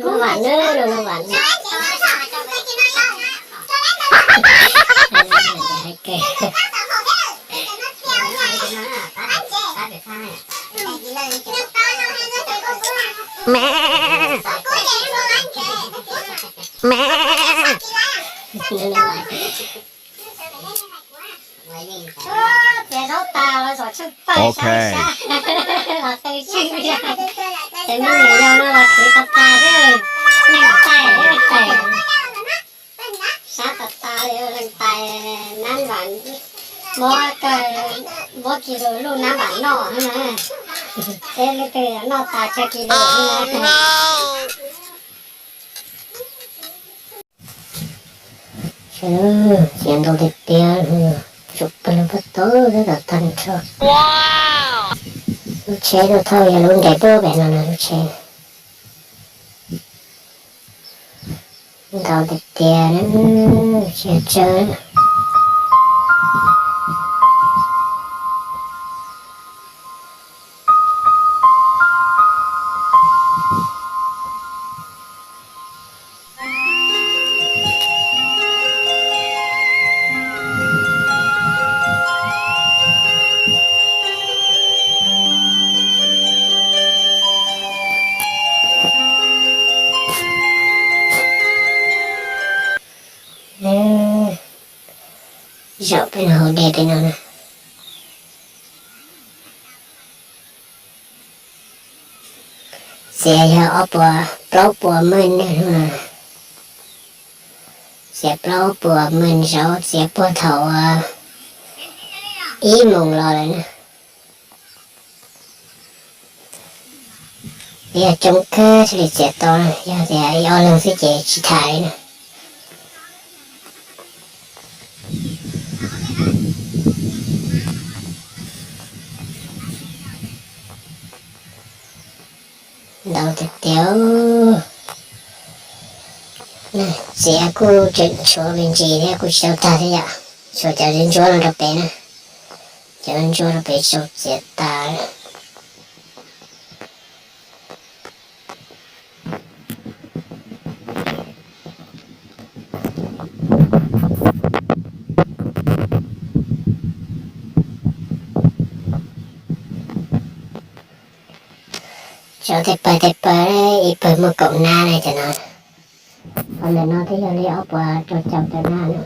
Vam na, vam na. Txiav zaub tas los zom tsheej pais sab sab los qw tsheej, ces me nyuam yaus no los khwv tas tas xwb, leej tais leej tais, sab tas tas li leej tais, nab vam, muab kawg, muab kiag luj nab vam noj xwb na, seb leej twg noj tas tsawg kis lus xwb na. Txiav ntau tiag tiag, tsum pawg lug pawg tau tab tom tag nrho. Lub tsheb tuaj thauj yog lub nres puag pem no na, lub tsheb ntau tiag tiag, tsis tsawg. Zaum peb no, hauv dej peb no na. Txiav yog ob puas plaub puas meej hnub no. Txiav plaub puas meej zaub, txiav puag thaum ib moos los lawm na. Yog coob kawg thiaj li txiav tau, yog tias ib ob leeg xwb ces tsis tham li na. Ntau tiag tiag. Txiav kuj tseem tshuav me ntsis thiab, kuj tsis tau tag thiab yom. Tshuav cov ntsuab ntsuab no rau pem na, cov ntsuab rau pem tsis tau txiav tas. Tso tej pawg tej pawg, ib pawg muaj kaum nab na cov no. Qhov ntawm no twb yog li ob puas rau caum tawm nab na.